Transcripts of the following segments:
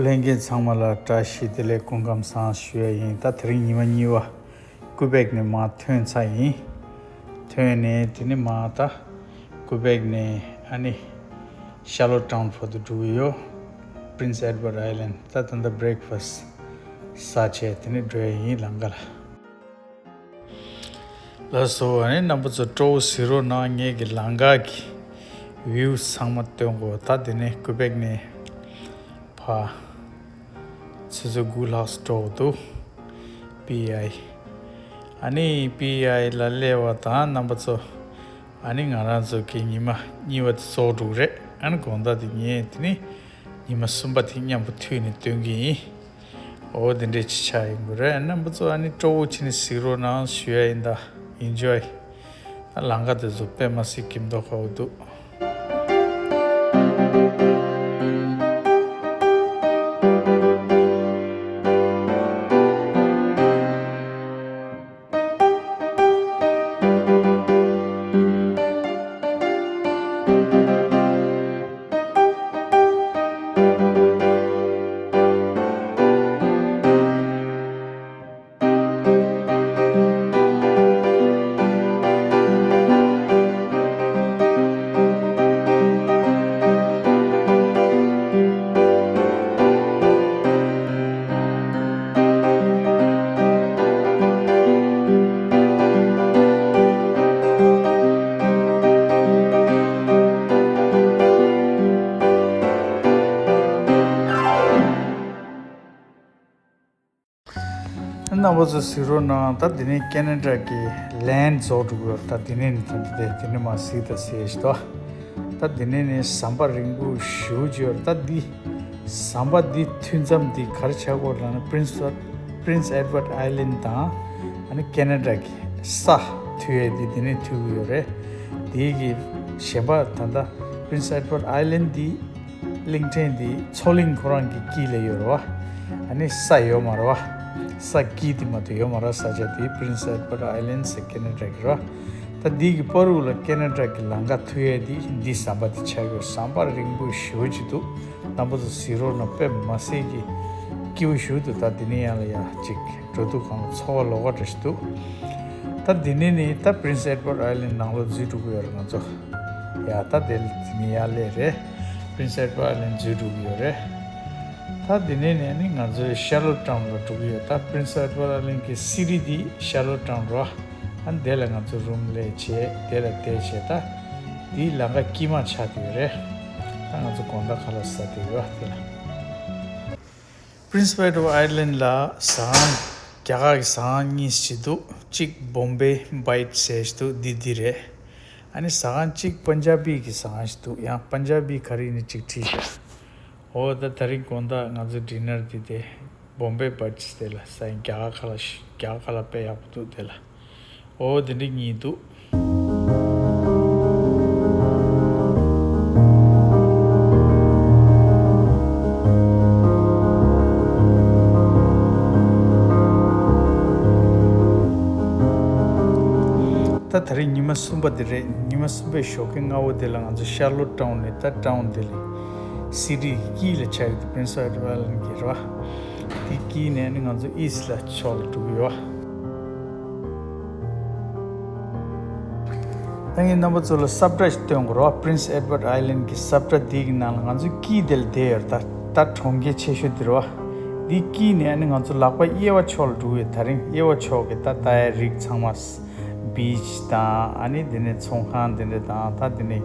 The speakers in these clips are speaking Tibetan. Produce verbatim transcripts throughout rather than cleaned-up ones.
ལྷན་རྒྱས་ཚང་མ་ལ་བཀྲ་ཤིས་བདེ་ལེགས་སྐུ་ཁམས་བཟང་ཞུ་ཡ་ཡིན། ད་དེ་རིང་ཉི་མ་གཉིས་པ་ཀུ་བེག་ནས་མར་ཐོན་ཚར་ཡིན། ཐོན་ནས་དེ་ནས་མར་ད་ཀུ་བེག་ནས་ཨ་ནི་ཤར་ལོ་ཊའུན་བར་དུ་འགྲོ་གི་ཡོད། Prince Edward Island། ད་ད་ལྟ་བྷི་རེག་ཕ་སི་ཟ་བྱས་དེ་ནས་འགྲོ་ཡ་ཡིན་ལམ་ཁ་ལ། ལགས་སོ། ཨ་ནི་རྣམ་པ་ཚོ་སྤྲོ་བོ་གཟིགས་རོགས་གནང་། ངེད་ཀྱི་ལམ་ཁ་གི་བིའུ་ཚང་མ་སྟོན་གོ། ད་དེ་ནས་ཀུ་བེག་ནས་ཕར་ཆུ་ཚོད་དགུ་ལྷག་ཙམ་འགྲོ་གི་འདུག། པི་ཨའི། ཨ་ནི་པི་ཨའི་ལ་སླེབས་པ་དང་རྣམ་པ་ཚོ་ཨ་ནི་ང་རང་ཚོ་གི་ཉི་མ་གཉིས་པ་དེ་རྫོགས་འགྲོ་གི་རེད། ཨ་ནི་དགོང་དག་དེ་ངས་དེ་ནི་ཉི་མ་གསུམ་པ་དེ་མཉམ་པོ་མཐུད་ནས་སྟོན་གི་ཡིན། འོ་དེ་འདྲས་ཅིག་ཆགས་ཡིན་དགོས་རེད། རྣམ་པ་ཚོ་ཨ་ནི་སྤྲོ་བོ་བྱས་ནས་གཟིགས་རོགས་གནང་ཞུ་ཡ་ཡིན། ད་ཨེན་ཇོའི། ད་ལམ་ཁ་དེ་ཚོ་དཔེ་མ་སྲིད་ཀྱི་མདོག་ཁ་པོ་འདུག། རྣམ་པ་ཚོ་གཟིགས་རོགས་གནང་། ད་འདི་ནས་ཀེ་ན་ཌ་གི་ལན་རྫོགས་འགྲོ་གི་ཡོད་རེད། ད་འདི་ནས་ནི་ད་འདི་འདི་ནས་མར་གཟིགས་ད་ཟེར་ཞིག་ད། ད་འདི་ནས་ནི་ཟམ་པ་རིང་པོ་ཞེ་པོ་ཅིག་ཡོད་རེད། ད་འདི་ཟམ་པ་འདི་མཐུད་མཚམས་འདི་ག་རེ་ཆགས་ཀྱི་ཡོད་རེད་ལབ་ན། Prince Prince Edward Island དང་ཨ་ནི་ཀེ་ན་ཌ་གི་ས་མཐུད་ཡས་འདི་འདི་ནས་མཐུད་ཀྱི་ཡོད་རེད། འདི་གི་གཞན་པ་ད་ལྟ་Prince Edward Island འདི་གླིང་ཕྲན་འདི་མཚོ་གླིང་ཁོ་རང་གི་དཀྱིལ་ལ་ཡོད་རེད་བ། ཨ་ནི་ས་ཡོད་མ་རེད་བ། ས་དཀྱིལ་དེ་མ་གཏོགས་ཡོད་མ་རེད། ས་ཆ་དེ་Prince Edward Island ཟེར་ཀེ་ན་ཌ་གི་རེད་བ། ད་འདི་གི་བར་དུ་ལ་ཀེ་ན་ཌ་གི་ལམ་ཁ་མཐུད་ཡས་འདི་འདི་ཟམ་པ་དེ་ཆགས་ཡོད། ཟམ་པ་རིང་པོ་ཞེ་པོ་ཅིག་འདུག། རྣམ་པ་ཚོ་གཟིགས་རོགས་གནང་། དཔེ་མ་སྲིད་ཀྱི་སྐྱིད་པོ་ཞེ་པོ་འདུག། ད་འདི་ནས་ཡར་ལ་ཡར་ཅིག་འགྲོ་དུས་སྒང་ལ་ཚོར་བ་ལོགས་ཀ་འདྲ་ཞིག་འདུག། ད་འདི་ནས་ནི་ད་Prince Edward Island ནང་ལོགས་འཛུལ་འགྲོ་གི་ཡོད་རེད་ང་ཚོ། ཡ་ད་དེ་ལ་དེ་ནས་ཡར་སླེབས་རེད། Prince Edward Island འཛུལ་འགྲོ་གི་ཡོད་རེད། ད་དེ་ནས་ནས་ནི་ང་ཚོའི་ཤར་ལོ་ཊའུན་ལ་འགྲོ་གི་ཡོད། ད་Prince Edward Island གི་སི་ཊི་འདི་ཤར་ལོ་ཊའུན་རེད་བ། ཨ་ནི་དེ་ལ་ང་ཚོ་རུམ་སླེབས་བྱས་དེ་ལ་བསྡད་བྱས། ད་འདི་ལམ་ཁ་དཀྱིལ་མ་ཆགས་བསྡད་ཡོད་རེད། ད་ང་ཚོ་དགོང་དག་ཁ་ལག་ཟ་བསྡད་ཡོད་དེ་ལ། Prince Edward Island ལ་ཟ་ཁང་རྒྱ་གར་གྱི་ཟ་ཁང་གཉིས་ཤིག་འདུག། གཅིག་Bombay Bites ཟེར་ཞིག་འདུག། འདི་འདི་རེད། ཨ་ནི་ཟ་ཁང་གཅིག་པན་ཇ་བི་གི་ཟ་ཁང་ཞིག་འདུག། ཡང་པན་ཇ་བི་ག་རེ་ཡིན་ནི་གཅིག་བྲིས་ཤག། འོ་ད་ད་རིང་དགོང་དག་ང་ཚོ་ཌི་ནར་འདི་དེ་Bombay Bites དེ་ལ་ཟ་ཡིན། རྒྱ་གར་ཁ་ལག་ཞིག། རྒྱ་གར་ཁ་ལག་དཔེ་ཡག་པོ་འདུག་དེ་ལ། འོ་དེ་འདྲ་གཉིས་འདུག། ད་ད་རེས་ཉི་མ་གསུམ་པ་དེ་རེད། ཉི་མ་གསུམ་པའི་ཞོགས་ཀས་སྔ་པོ་དེ་ལ་ང་ཚོ་ཤར་ལོ་ཊའུན་ནས། ད་ཊའུན་དེ་ལ་སི་ཊི་གི་དཀྱིལ་ལ་ཆགས་ཡོད་དེ་Prince Edward Island གི་རེད་བ། དེ་དཀྱིལ་ནས་ནི་ང་ཚོ་ཨིསི་ཊི་ལ་ཕྱོགས་ལ་འགྲོ་གི་ཡོད་བ། ད་ངས་རྣམ་པ་ཚོ་ལ་ས་བཀྲ་ཞིག་སྟོན་དགོས་རེད་བ། Prince Edward Island གི་ས་བཀྲ་འདི་གི་ནང་ལ་ང་ཚོ་དཀྱིལ་དེ་ལ་བསྡད་ཡོད་རེད། ད་ད་གྲོང་ཁྱེར་ཆེ་ཤོས་འདི་རེད་བ། འདི་དཀྱིལ་ནས་ཨ་ནི་ང་ཚོ་ལག་པ་གཡས་པ་ཕྱོགས་ལ་འགྲོ་གི་ཡོད། ད་རིང་གཡས་པ་ཕྱོགས་ཀྱི་ད་ལྟ་ཡ་རིགས་ཚང་མ། བིཆ་དང་ཨ་ནི་དེ་ནས་ཚོང་ཁང་དེ་འདྲ་དང་། ད་དེ་ནས་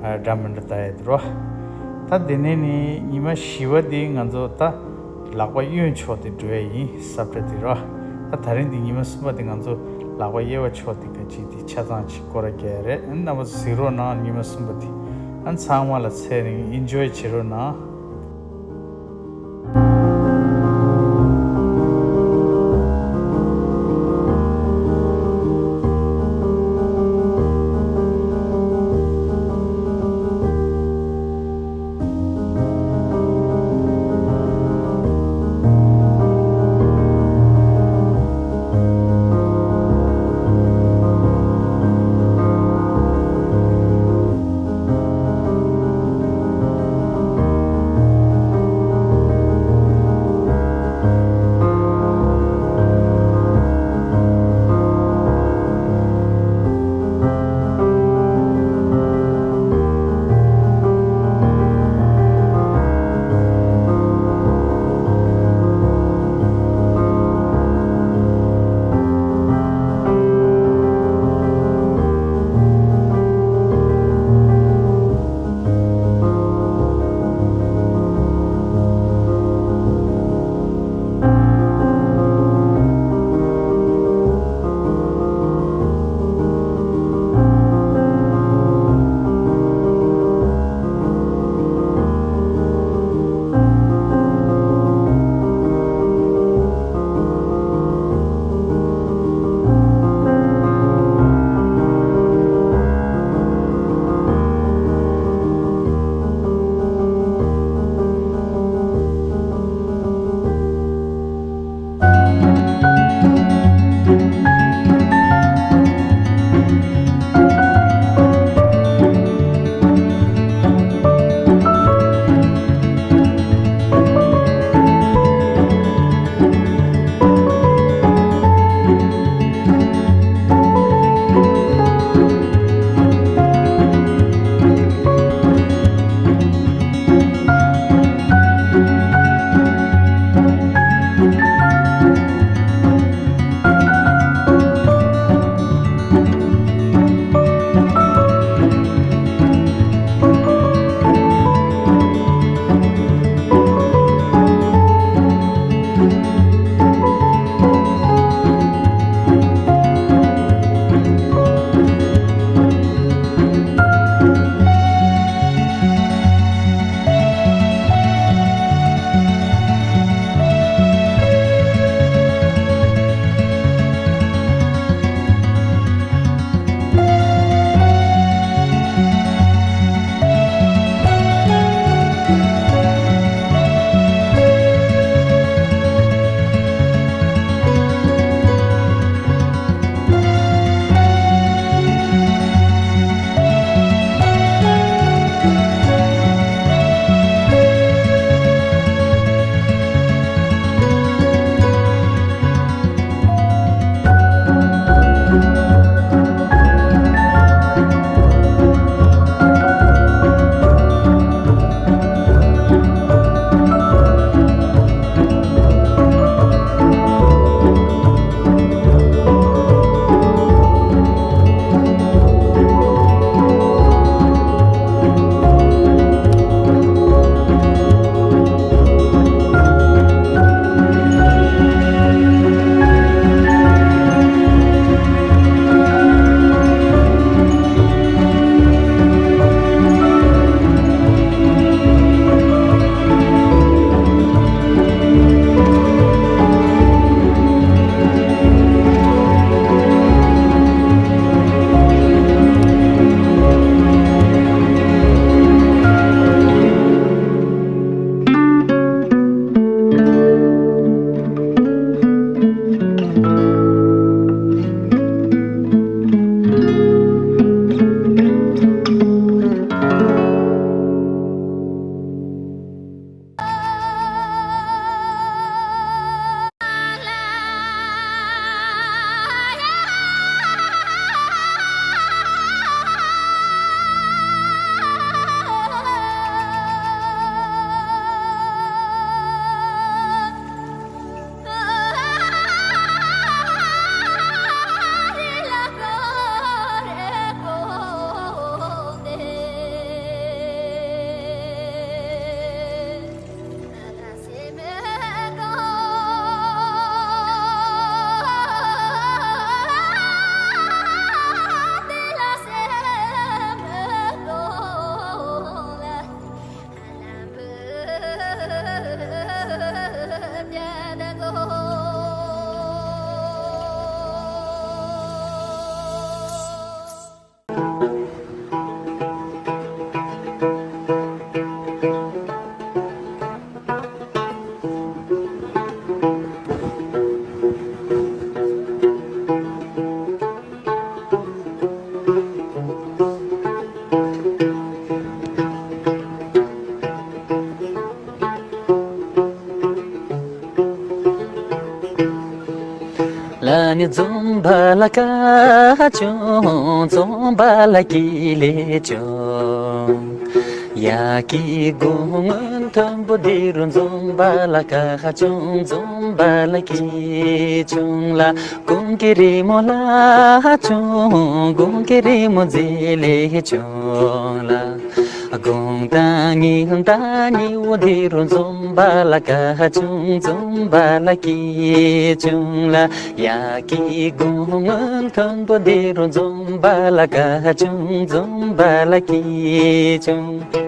ཨ་འདྲ་མི་འདྲ་ལྟ་ཡ་དེ་རོ། ད་དེ་ནས་ནི་ཉི་མ་བཞི་པ་དེ་ང་ཚོ་ད་ལག་པ་གཡོན་ཕྱོགས་དེ་འགྲོ་ཡ་ཡིན། ས་བཀྲ་དེ་རོ། ད་ད་རིང་འདི་ཉི་མ་གསུམ་པ་དེ་ང་ཚོ་ལག་པ་གཡས་པ་ཕྱོགས་དེ་ག་ཅིག་དེ་ཆ་ཚང་ཅིག་སྐོར་ར་རྒྱག་ཡ་རེད། རྣམ་པ་ཚོ་གཟིགས་རོགས་གནང་། ཉི་མ་གསུམ་པ་དེ་ཨ་ཚང་མ་ལ་ཚེ་རིང་ཨེན་ཇོའི་བྱེད་རོགས་གནང་། འཛོམས་པ་ལ་དགའ་བྱུང་། འཛོམས་པ་ལ་སྐྱིད་ལེ་བྱུང་། ཡ་ཀི་དགུང་སྔོན་མཐོན་པོ་འདི་རུ། འཛོམས་པ་ལ་དགའ་བྱུང་། འཛོམས་པ་ལ་སྐྱིད་བྱུང་ལ། གུང་གི་རི་མོ་ལ་བྱུང་། གུང་གི་རི་མོ་མཛེས་ལེ་བྱུང་ལ། དགུང་དང་ཉི་ཟླ་ཉི་འོད་འདི་རུ། འཛོམས་པ་ལ་དགའ་བྱུང་། འཛོམས་པ་ལ་སྐྱིད་བྱུང་ལ། ཡ་ཀི་དགུང་སྔོན་མཐོན་པོ་འདི་རུ། འཛོམས་པ་ལ་དགའ་བྱུང་། འཛོམས་པ་ལ་སྐྱིད་བྱུང་།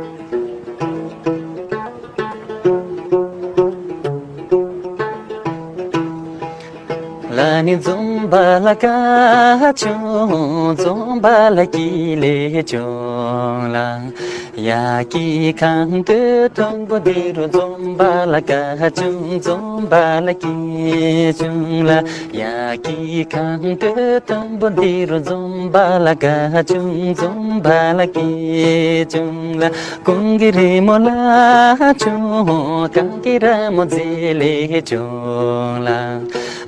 ལ་ནི་འཛོམས་པ་ལ་དགའ་བྱུང་། འཛོམས་པ་ལ་སྐྱིད་ལེ་བྱུང་ལ། ཡ་ཀི་གངས་སྟོད་མཐོན་པོ་འདི་རུ། འཛོམས་པ་ལ་དགའ་བྱུང་། འཛོམས་པ་ལ་སྐྱིད་བྱུང་ལ། ཡ་ཀི་གངས་སྟོད་མཐོན་པོ་འདི་རུ། འཛོམས་པ་ལ་དགའ་བྱུང་། འཛོམས་པ་ལ་སྐྱིད་བྱུང་ལ། གུང་གི་རི་མོ་ལ་བྱུང་། གངས་ཀྱི་རི་མོ་མཛེས་ལེ་བྱུང་ལ།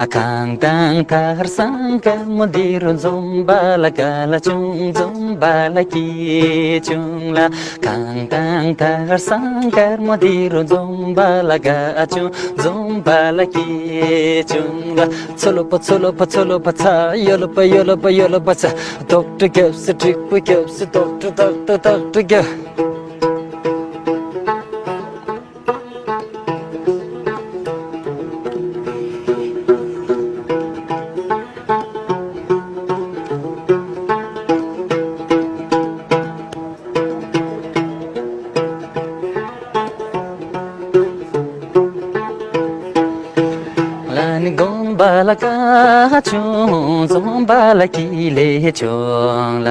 གངས་དང་དར་སེང་དཀར་མོ་འདི་རུ། འཛོམས་པ་ལ་དགའ་ལ་བྱུང་། འཛོམས་པ་ལ་སྐྱིད་བྱུང་ལ། གངས་དང་དར་སེང་དཀར་མོ་འདི་རུ། འཛོམས་པ་ལ་དགའ་བྱུང་། འཛོམས་པ་ལ་སྐྱིད་བྱུང་ལ། མཚོ་ལྷོ་པ། མཚོ་ལྷོ་པ། མཚོ་ལྷོ་པ་ཚ། ཡོ་ལོ་པ། ཡོ་ལོ་པ། ཡོ་ལོ་པ་ཚ། རྡོག་ཁྲ་རྒྱབ་སེ། དྲིལ་བུ་རྒྱབ་སེ། རྡོག་ཁྲ་རྡོག་ཁྲ་རྡོག་ཁྲ་རྒྱབ། ལ་ནི་འཛོམས་པ་ལ་དགའ་བྱུང་། འཛོམས་པ་ལ་སྐྱིད་ལེ་བྱུང་ལ།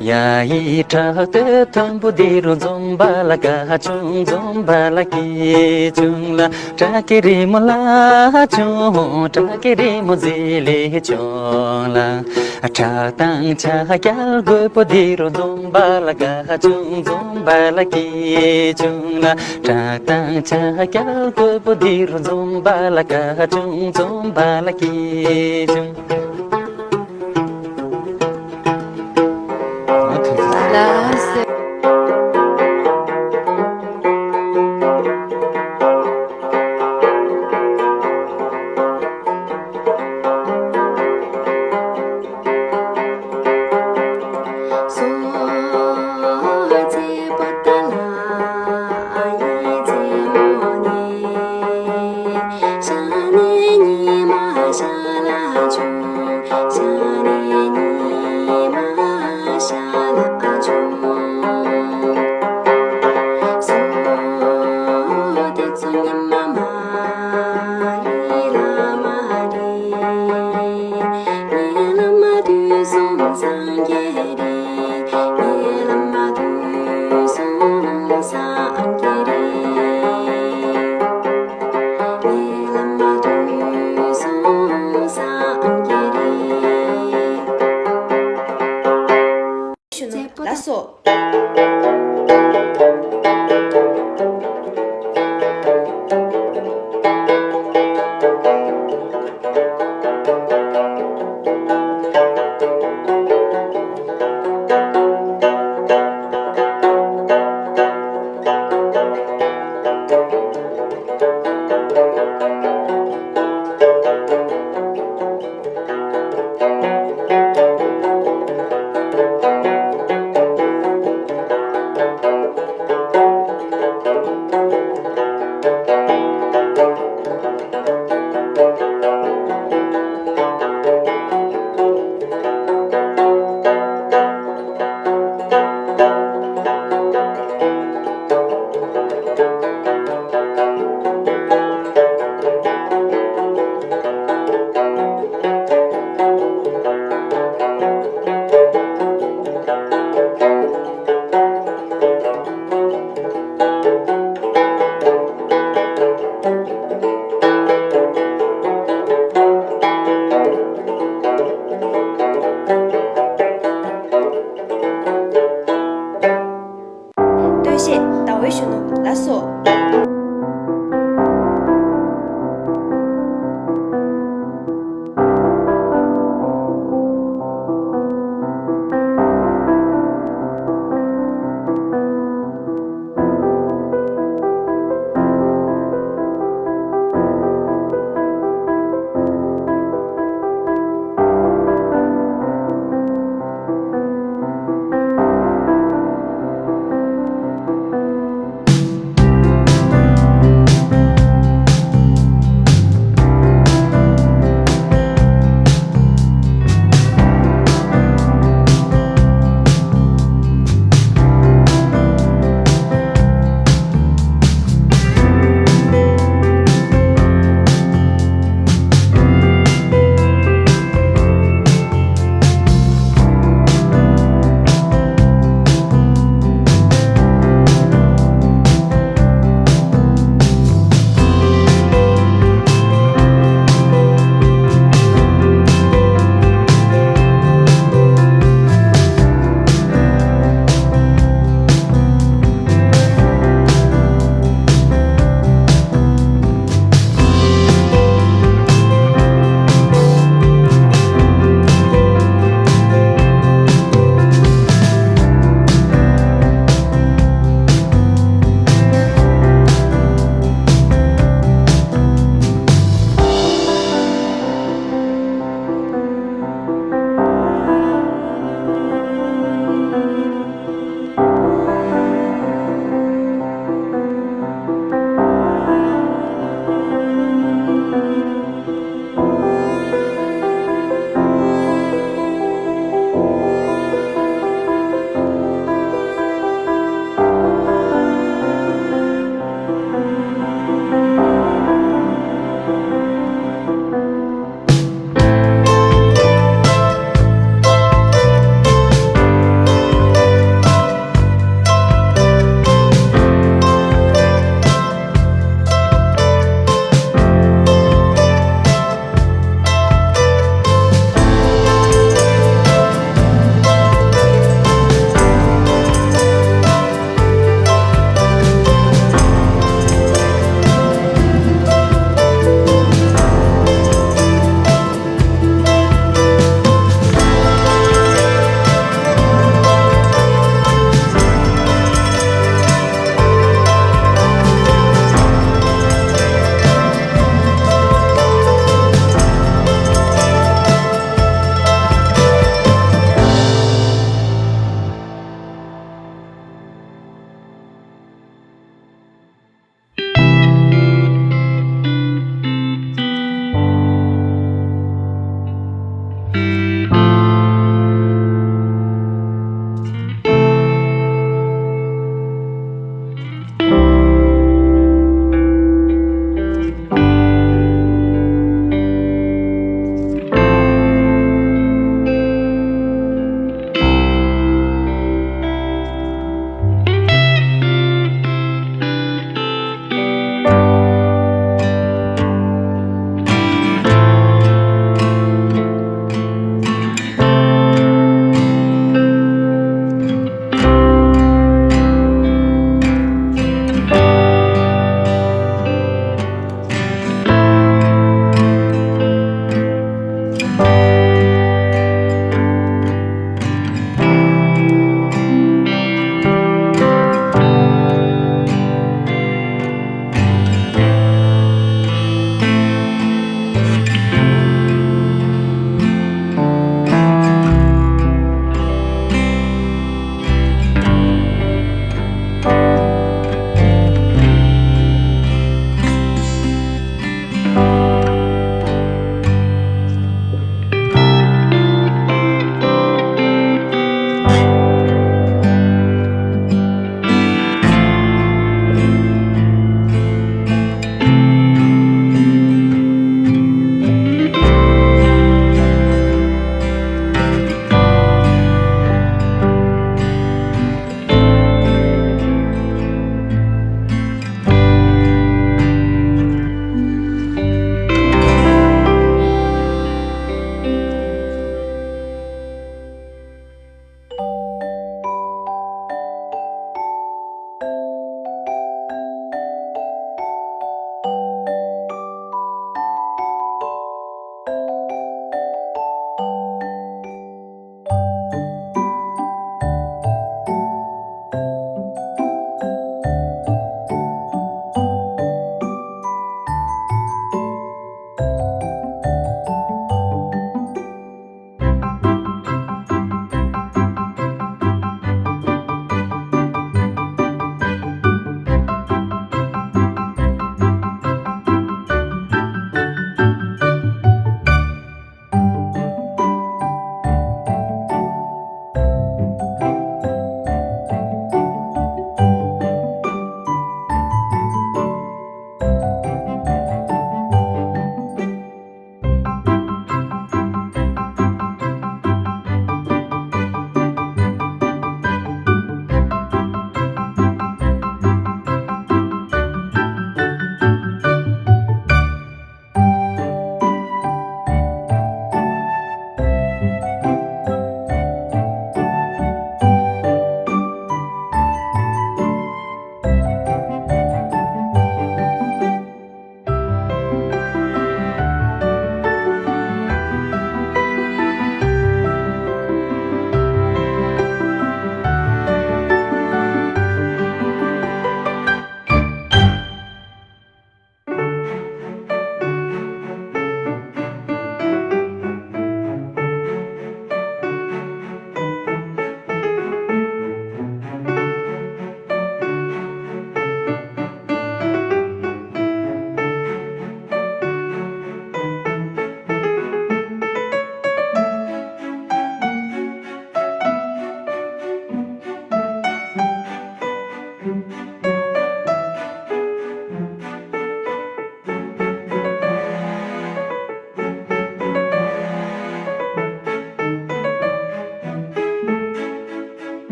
ཡ་ཡི་བྲག་སྟོད་མཐོན་པོ་འདི་རུ། འཛོམས་པ་ལ་དགའ་བྱུང་། འཛོམས་པ་ལ་སྐྱིད་བྱུང་ལ། བྲག་གི་རི་མོ་ལ་བྱུང་། བྲག་གི་རི་མོ་མཛེས་ལེ་བྱུང་ལ། བྲག་དང་བྱ་རྒྱལ་རྒོད་པོ་འདི་རུ། འཛོམས་པ་ལ་དགའ་བྱུང་། འཛོམས་པ་ལ་སྐྱིད་བྱུང་ལ། བྲག་དང་བྱ་རྒྱལ་རྒོད་པོ་འདི་རུ། འཛོམས་པ་ལ་དགའ་བྱུང་། འཛོམས་པ་ལ་སྐྱིད་བྱུང་། ལགས་སོ། ལགས་སོ། སྟོད་གཞས་ཟླ་བའི་གཞོན་ནུ། ལགས་སོ།